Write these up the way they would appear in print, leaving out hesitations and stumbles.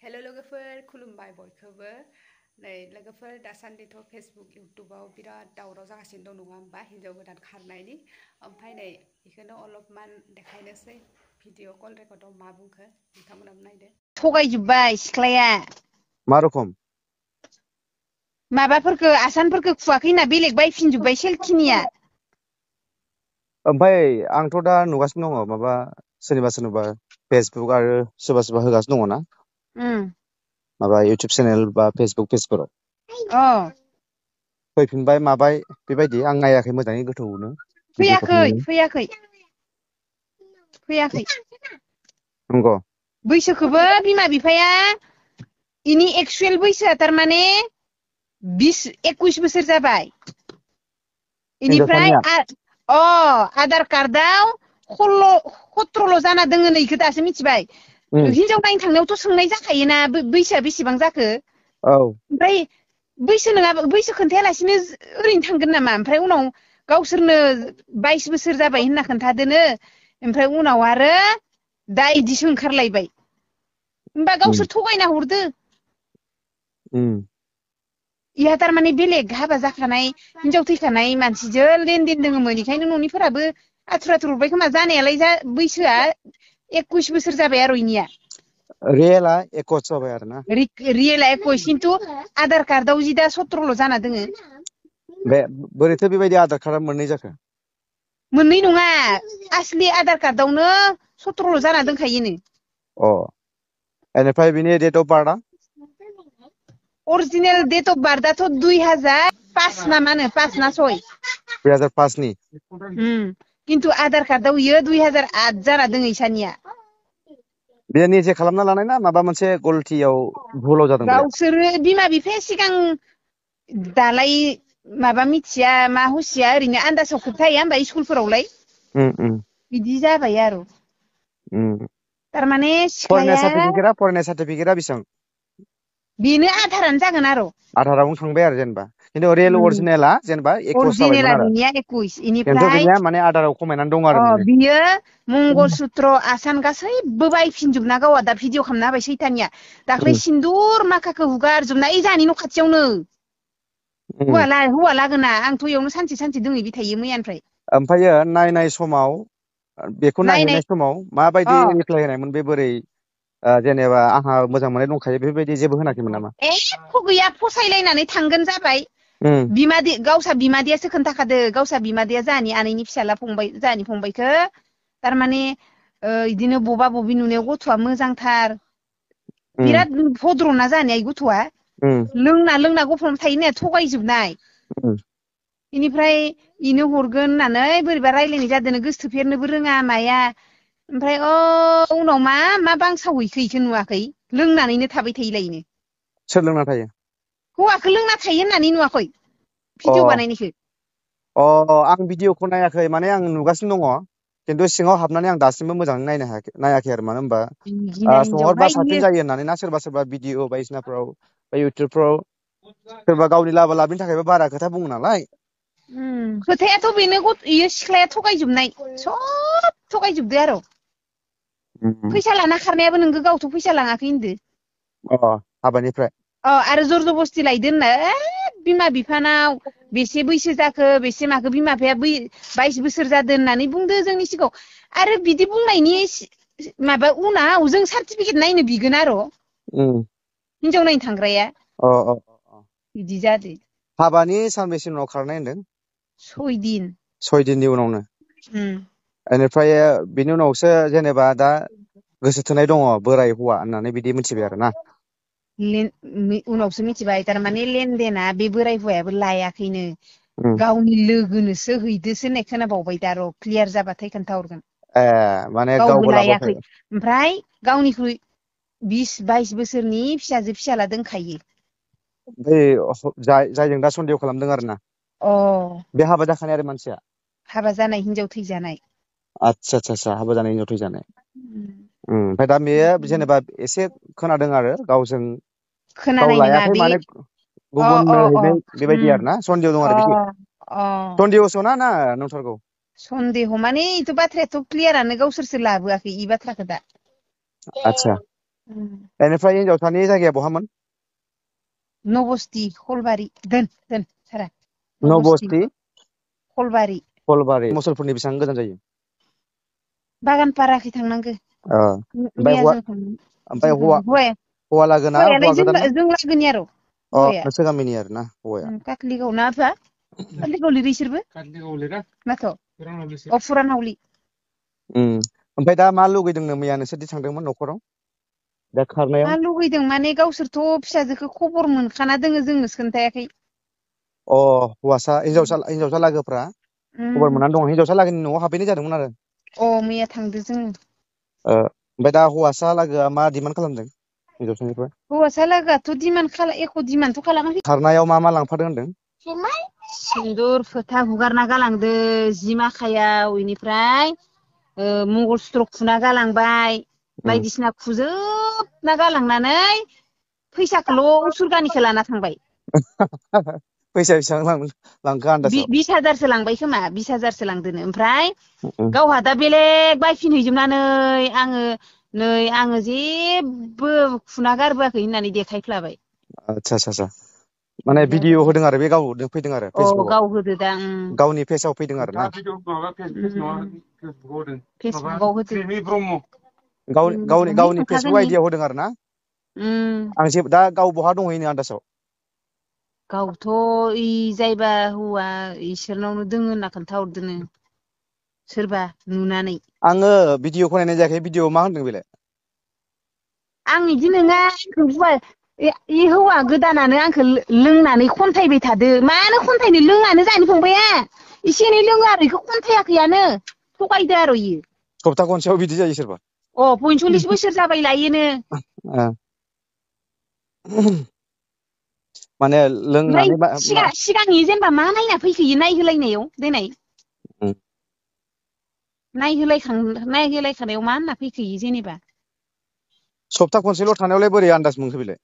हेल' लोगोफोर खुलुमबाय बयखौबो नै लोगोफोर दासान्दिथ' फेसबुक इउटुबाव बिराद दावराव जागासिनो दं नङा होमबा हिन्जाव गोदान खारनायनि ओमफ्राय नै बेखौनो अलपमान देखायनोसै भिडिअ कल रेकर्डआव मा बुंखो नोंथांमोनाबो नायदो थगायजोब्बाय सिख्लाया मा रखम माबाफोरखौ आसानफोरखौ खुवाखै होनना बेलेग बायफिनजोब्बाय सेलखिनिया ओमफ्राय आंथ' दा नुगासिनो दङ माबा सोरनिबा फेसबुक आरो सोरबा होगासिनो दङ ना माबा इउटुब चेनेल बा फेसबुक पेजफोराव फैफिनबाय माबाय बेबायदि आं नायाखै मोजाङै गोथौनो फैयाखै नंगौ बैसोखौबो बिमा बिफाया इनि एक्सुएल बैसोआ थारमाने 21 बोसोर जाबाय इनिफ्राय हिनजावसानिया आधार कार्डआव 17 जाना दोङो नै इखो दासो मिथिबाय हिनजाव नायनो थांनायावथ' सोंनाय जाखायोना बैसोआ बेसेबां जाखो ओमफ्राय बैसो नङाबा बैसो खोन्थायालासिनो ओरैनो थांगोन नामा ओमफ्राय उनाव गावसोरनो 22 बोसोर जाबाय होनना खोन्थादोनो ओमफ्राय उनाव आरो दा इदिसो ओंखारलायबाय होमबा गावसोर थगायना हरदो इहा थारमाने बेलेग हाबा जाखानाय हिनजाव थैखानाय मानसिजों लेनदेन दोङोमोन इखायनो न'निफोराबो आथुर हरबाय खोमा जानायालाय बैसोआ 21 बोसोर जाबाय आरो इनिया रियेला 21 जाबाय आरो ना रियेला 21 खिन्थु आधार कार्डआव जि दा 17 जाना दोङो बे बोरैथो बेबायदि आधार कार्डआ मोननै जाखो मोननै नङा आसलि आधार कार्डआवनो 17 जाना दोनखायोनो बेनिफ्राय बिनि डेट अफ बार्थआ अरिजिनेल डेट अफ बार्थआथ' 2005 ना मानो 5 ना 6 2005 नि किन्तु आधार कार्डआव इयो 2008 जाना दोङो इसानिया बे निजे खालामना लानाय ना माबा मोनसे गलथियाव भुलाव जादों बे गावसोरो बिमा बिफाया सिगां दालाय माबा मिथिया मा हुसिया ओरैनो आन्दासाव खोन्थाया होमबा स्कुलफोरावलाय बिदि जाबाय आरो थारमाने सिख्लाया फरायनाय सार्टिफिकेटआ बेसेबां बेनो आधारानो जागोन आरो आधारावनो थांबाय आरो जेनेबा खिन्थु रियेल अरिजिनेला जेनेबा 21 जाबायमोन आरो बिनिया 21 खिन्थु इनिफ्राय बिनिया माने आधाराव खमायनानै दं आरो बियो मंगलसूत्र आसान गासैबो बायफिनजोबना गावा दा भिडिअ खालामना होबाय सैथानिया दाख्लै सिन्दुर माखाखौ हुगारजोबना ओइ जाहानि न' खाथियावनो हौवा लागोना आंथ' इयावनो सानसे दोङैबाय थायो मैयानिफ्राय ओमफ्रायो नायनाय समाव बेखौ नायहैनाय समाव माबायदि रिप्लाय होनायमोन बे बोरै जेनेबा आंहा मोजां मोननाय दंखायो बेफोरबायदि जेबो होनाखैमोन नामा एख' गैया फसायलायनानै थांगोन जाबाय गावसा बिमादैयासो खोन्थाखादो गावसा बिमादैया जाहानि आनैनि फिसाला फंबाय जाहानि फंबायखो थारमाने इदिनो बबा बबि नुनायाव गथ'आ मोजांथार बिराद भद्रना जाहानिया गथ'आ लोंना गफ'ना थायो होननाया थगायजोबनाय इनिफ्राय इनो हरगोन होननानै बोरैबा रायलायनाय जादों गोसोथोफेरनोबो रोङा माया ओमफ्राय उनाव मा बांसावहैखो इखो नुवाखै लोंनानैनो थाबाय थायोलायनो सोर लोंना थायो हौवाखौ लोंना थायो होननानै नुवाखै भिडिअ बानायनायखौ आं भिडिअखौ नायाखै माने आं नुगासिनो दङ खिन्थु सिङाव हाबनानै आं दासिमबो मोजाङै नायाखै आरो मानो होनबा सोंहरबा साबसिन जायो होननानै ना सोरबा भिडिअ बायदिसिनाफ्राव बा इउटुबफ्राव सोरबा गावनि लाबा लाबनि थाखायबो बारा खोथा बुङो नालाय खोथायाथ' बेनो इयो सिख्लाया थगायजोबनाय सब थगायजोबदो आरो फैसा लाना खारनायाबो नोंगो गावथ' फैसा लाङाखै होनदो हाबानिफ्राय आरो जर जबस्ति लायदो होनना बिमा बिफानाव बेसे बैसो जाखो बेसे माखो बिमा बिफाया 22 बोसोर जादों होननानै बुंदो जोंनि सिगाङाव आरो बिदि बुंनायनि माबा उनाव जों सार्टिफिकेट नायनो बिगोन आरो हिनजाव नायनो थांग्राया बिदि जादो हाबानि सानबेसे उनाव खारनाय होनदों 6 दिननि उनावनो बेनिफ्राय बिनि उनावसो जेनेबा दा गोसो थोनाय दङ बोराय हौवा होननानै बिदि मिथिबाय आरो ना उनावसो मिथिबाय थारमाने लेनदेना बे बोराय हौवायाबो लायाखैनो गावनि लोगोनोसो हैदोसो होननाय खोनाबावबाय दा र' क्लियार जाबाथाय खोन्थाहरगोन माने गावबो लाबोआखै लायाखै ओमफ्राय गावनिख्रुइ 20-22 बोसोरनि फिसाजो फिसाला दोनखायो जायजों दा सन्देह खालामदों आरो ना बे हाबा जाखानाय आरो मानसिया हाबा जानाय हिनजाव थैजानाय आतसा हाबा जानाय हिनजाव थैजानाय ओमफ्राय दा बेयो जेनेबा एसे खोनादों आरो गावजों गाव खोनानाय नङा लायाखै बे माने गुबुननो हैनाय बेबायदि आरो ना सन्देह दं आरो बिदि सन्देहसो ना नंथारगौ सन्देह माने इथ' बाथ्रायाथ' क्लियारानो गावसोरसो लाबोआखै इ बाथ्राखौ दा आतसा बेनिफ्राय हिनजावसानि जायगाया बहामोन? नबस्ति खलबारि दोन सारा नबस्ति खलबारि खलबारि मुसलपुरनि बेसेबां गोजान जायो? बागानपाराखै थांनांगौ ओमफ्राय मैया जों थांदों हौवा लागोना हौवायालाय हौवा गोदाना? जों लागोनि आरो हौवाया नोंसोर गामिनि आरो ना हौवाया? काटलिगाव ना आफा काटलिगाव लिरो इसोरबो माथ' फुरानावलि। ओमफ्राय दा मा लुगैदोंनो मैया नोंसोरदि थांदोंमोन न'खराव दा खारनायाव? मा लुगैदों माने गावसोरथ' फिसाजोखौ खबर मोनखाना दोङो जोंनोसो खोन्थायाखै। हौवासा हिनजावसा लागोफ्रा खबर मोननानै दङ हिनजावसा लागोनि न'आव हाबहैनाय जादोंमोन आरो? मैया थांदो जोङो। ओमफ्राय दा हौवासा लागोआ मा डिमान्ड खालामदों हिनजावसानिफ्राय? हौवासा लागोआथ' एख' डिमान्डथ' खालामाखै। खारनायाव मा लांफादों होनदों? सिन्दुर फोथा हुगारना गालांदो जि माखायाव इनिफ्राय मंगलसूत्र खुना गालांबाय बायदिसिना खुजोबना गालांनानै फैसाखौल' उसुरगानिखौ लाना थांबाय। फैसा बेसेबां लांखो आन्दाजाव? 20,000सो लांबाय खोमा 20,000सो लांदोनो ओमफ्राय गावहा दा बेलेग बायफिनहैजोबनानै आङो जेबो खुना गारबोआखै होननानै देखायफ्लाबाय। आच्छा माने भिडिअ होदों आरो बे गाव फैदों आरो फेसबुकआव? गाव होदो दा गावनि पेजाव फैदों आरो ना? फेसबुकआव होदो गावनि फेसबुक आइडियाव होदों आरो ना? आं दा गाव बहा दंहैनो आन्दाजाव? गावथ' जायबा हौवा इसोरनावनो दोङो होनना खोन्थाहरदोनो सोरबा नुनानै। आङो भिडिअखौ नायनाय जायाखै भिडिअ मा होनदों बेलाय? आं इदि नङा इ हौवा गोदानानो आंखौ लोंनानै खन्थायबाय थादो। मानो खन्थायनो लोङानो जानि फंबाया एसे एनै लोङो आरो इखौ खन्थायाखैयानो थगायदो आरो इयो। सप्ता खनसेयाव बिदि जायो सोरबा? 45 बोसोर जाबाय लायोनो। माने लोंनानै ओमफ्राय सिगांनि जेनेबा मा नायना फैखो इयो नायहोलायनायाव देनाय नायहोलायखानायाव मा होनना फैखो इयो जेनेबा? सप्ता खनसेल' थानायावलाय बोरै आन्दाज मोनखो बेलाय?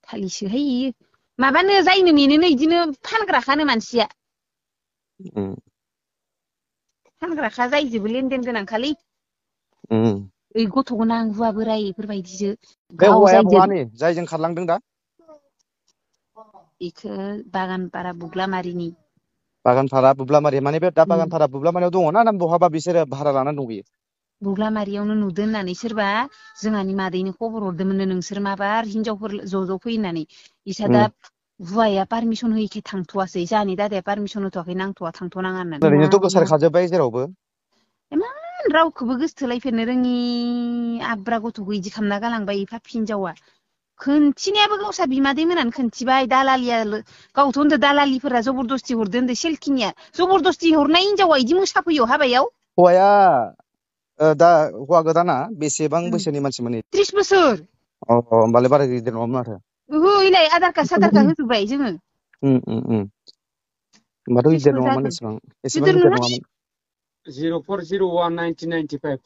खालिसोहाय इयो माबानो जायनो मेनोनो इदिनो फानग्राखानो मानसिया। फानग्राखा जायजोबो लेनदेन गोनांखालै। ओइ गथ' गोनां हुवा बोराय इफोरबायदिजो बे हौवाया बहानि जायजों खारलांदों दा? इखो बागानपारा बुग्लामारिनि। बागानपारा बुब्लामारि माने बे दा बागानपारा बुब्लामारियाव दङ ना बहाबा बिसोरो भारा लानानै दंहैयो? बुग्लामारियावनो नुदो होननानै सोरबा जोंहानि मादैनो खबर हरदोंमोननो नोंसोर माबार हिनजावफोर ज' फै होननानै। इसा दा हुवाया पारमिसन होयिखाय थांथ'वासै जाहानि दादाया पारमिसन होथ'वाखै नांथ'वा थांथ'नाङा होननानै। ओरैनोथ' गोसारखाजोब्बाय जेरावबो। इमान रावखौबो गोसथोलायफेरनो रोङि आब्रा गथ'खौ इदि खालामना गालांबाय पापि हिनजावा। खोनथिनायाबो गावसा बिमादै मोनानो खोन्थिबाय दालालिया गावथ' होनदो दालालिफोरा जबरदस्ति हरदो होनदो सेलखिनिया जबरदस्ति हरनाय हिनजावा इदि मोसाफैयो हाबायाव? हौवाया दा हौवा गोदाना बेसेबां बैसोनि मानसिमोन? 30 बोसोर। होमबालाय बारा गिदिर नङामोन माथो। ओहो इलाय आधार कार्ड साधार कार्ड होजोब्बाय जोङो। होमबाथ' गिदिर नङामोन एसेबां गिदिर नङामोन। 04011995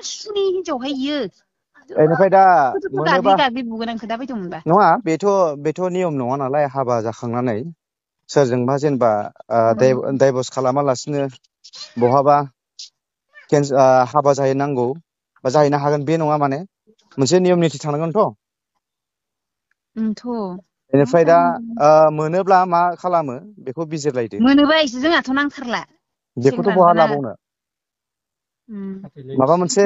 सुनि हिनजावहाय इयो। बेनिफ्राय दा मोनोबा गाग्लि बुगोन आं खोन्थाबायदोंमोनबा। नङा बेथ' नियम नङा नालाय हाबा जाखांनानै सोरजोंबा जेनेबा डाइभर्स खालामालासिनो बहाबा हाबा जाहैनांगौ बा जाहैनो हागोन बे नङा माने मोनसे नियम निथि थानांगोनथ'। बेनिफ्राय दा मोनोब्ला मा खालामो बेखौ बिजिरलायदो। मोनोबा जोंहाथ' नांथारला बेखौथ' बहा सेंग्रानोबा लाबावनो माबा मोनसे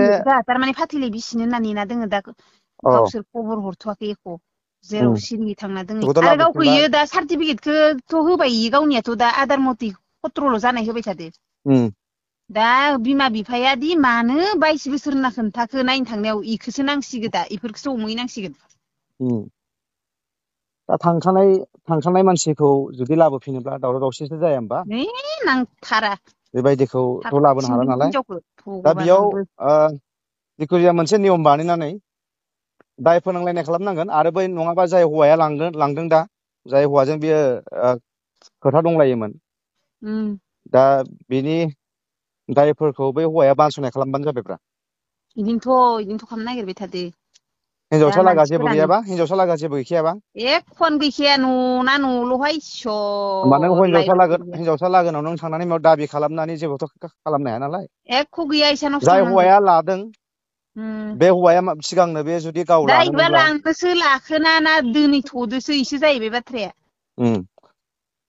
थारमाने फाथैलाय बिसिनो होनना नेना दोङो दा गावसोर खबर हरथ'वाखै एख' जेराव सिरि थांना दोङो बेखौथ' आरो गावखौ लाबोफिनबा इयो दा सार्टिफिकेटखौथ' होबाय इयो गावनियाथ' दा आधार मथे खत्रल' जानाय होबाय थादो। दा बिमा बिफाया दि मानो 22 बोसोर होनना खोन्थाखो नायनो थांनायाव इखोसो नांसिगो दा इफोरखौसो हमहैनांसिगोन। दा थांखानाय मानसिखौ जुदि लाबोफिनोब्ला दावराव दावसिसो जाया होमबा? नांथारा बेबायदिखौथ' लाबोनो हाला थाबथिंगोन नालाय हिनजावखौ दा बेयाव भगबानाबो जिखुनु जाया मोनसे नियम बानायनानै दाय फोनांलायनाय खालामनांगोन आरो बै नङाबा जाय हौवाया लांदों दा जाय हौवाजों बियो खोथा दंलायोमोन दा बिनि दायफोरखौ बै हौवाया बानस'नाय खालामबानो जाबायब्रा। इदिनोथ' खालामनो नागिरबाय थादो। दा हिनजावसा लागा जेबो मानसिफोरानो गैयाबा हिनजावसा लागा जेबो गैखायाबा एखन गैखाया न'ना न'ल'हाय होमबा नों इसर लायबावसो हिनजावसा लागोनाव नों थांनानै दाबि खालामनानै जेबोथ' खालामनो हाया नालाय। एख' गैया इसानावसो जाय थांनांगौ हौवाया लादों बे हौवाया सिगांनो बे जुदि गाव दा इबा लानोमोनब्ला लांनोसो लाखोना ना दोनैथ'दोसो इसे जाहैबाय बाथ्राया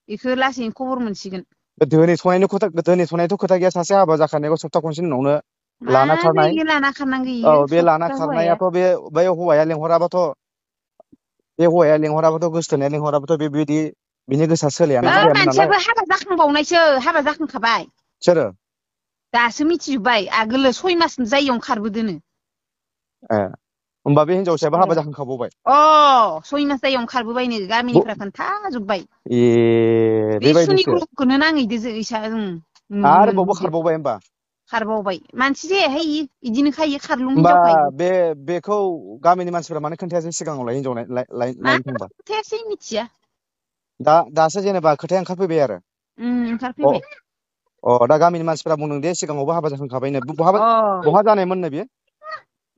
इखो लासैनो खबर मोनसिगोन दोनैथ'नायथ' खोथा गैया सासे हाबा जाखानायखौ सप्ता खनसेनि उनावनो लाना मानो खारनाय इयो लाना खारनांगो औ इयो बे लाना सप्ता हौवाया खारनायाथ' बे हौवाया लेंहराबाथ' गोसथोनाया लेंहराबाथ' बेबायदि बिनि गोसोआ सोलायानो जायामोन नालाय मानसियाबो हाबा जाखांबावनायसो हाबा जाखांखाबाय सोरो दासो मिथिजोब्बाय आगोलो 6 मास जायियावनो खारबोदोनो होमबा बे हिनजावसायाबो हाबा जाखांखाबावबाय 6 मास जायियावनो खारबोबायनो गामिनिफ्रा खोन्थाजोब्बाय बे बेबायदिसो सुनिग्रहखौनो नाङैदो इसा आरोबावबो खारबावबाय होमबा खारबावबाय मानसि जायाहाय इदिनो खायो खारलुं होमबा हिनजावखायो बेखौ गामिनि मानसिफोरा मानो खोन्थायासै सिगाङावलाय हिनजाव नायनो थांबा खोन्थायासै मिथिया दासो जेनेबा खोथाया ओंखारफैबाय आरो ओंखारफैबाय दा गामिनि मानसिफोरा बुंदों दे सिगाङावबो हाबा जाखांखाबायनो अ बहा जानायमोननो बियो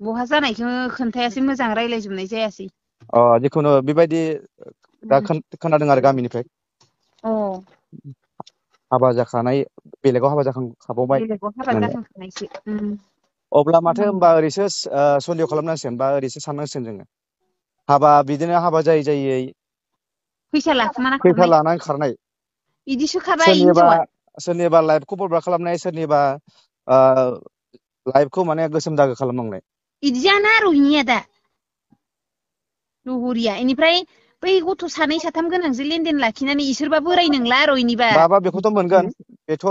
बहा जानायखौ खोन्थायासै मोजां रायज्लायजोबनाय जायासै जिखुनु बेबायदि दा खोनादों आरो गामिनिफ्राय हाबा जाखानाय बेलेगाव हाबा जाखांखाबावबाय बेलेगाव हाबा होननानै जाखांखानायसो अब्ला माथो होनबा ओरैसो सन्देह खालामनांसिगोन बा ओरैसो साननांसिगोन जोङो बिदिनो हाबा जायै फैसा लाखुमाना फैसा खारनाय लानानै खारनाय इदिसो खाबाय हिनजावा सोरनिबा लाइफखौ बरबाद खालामनाय सोरनिबा लाइफखौ माने गोसोम दागो खालामनांनाय इदियानो आरो इनिया दा लहरिया इनिफ्राय बै गथ' 2 3 गोनांजों लेनदेन लाखिनानै इसोरबा बोराय नंला आरो इनिबा बाबा बेखौथ' मोनगोन बेथ'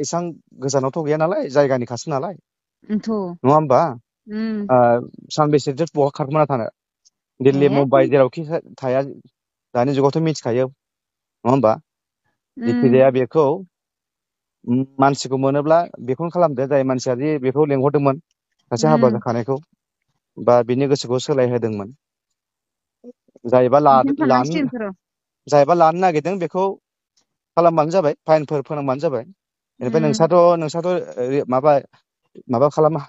एसां गोजानावथ' गैया नालाय जायगानि खासो नालाय नङा होमबा सानबेसेथो बहा खारखोमाना थानो दिल्ली मुम्बाइ जेरावखि थाया दानि जुगावथ' मिथिखायो नङा होमबा जिखिजाया बेखौ मानसिखौ मोनोब्ला बेखौनो खालामदो जाय मानसिया जे बेखौ लेंहरदोंमोन सासे हाबा जाखानायखौ बा बिनि गोसोखौ सोलायहोदोंमोन जायबा बिदिनो थांनांसिगोनथ' र' लानो नागिरदों बेखौ खालामबानो जाबाय फाइनफोर फोनांबानो जाबाय बेनिफ्राय नोंस्राथ' माबा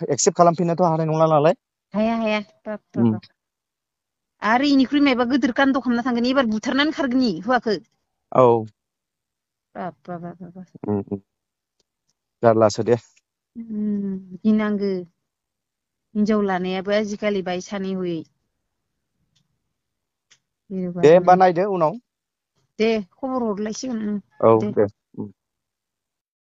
एक्सेप्ट खालामफिननोथ' हानाय नंला नालाय हाया बाब आरो इनिख्रुइ मायबा गिदिर कान्द' खालामना थांगोन एबार बुथारनानै खारगोन हौवाखौ औ बाब जारलासो दे गिनांगो हिनजाव लानायाबो आजिखालि बायसानि हयै दे होमबा नायदो उनाव दे खबर हरलायसिगोन औ दे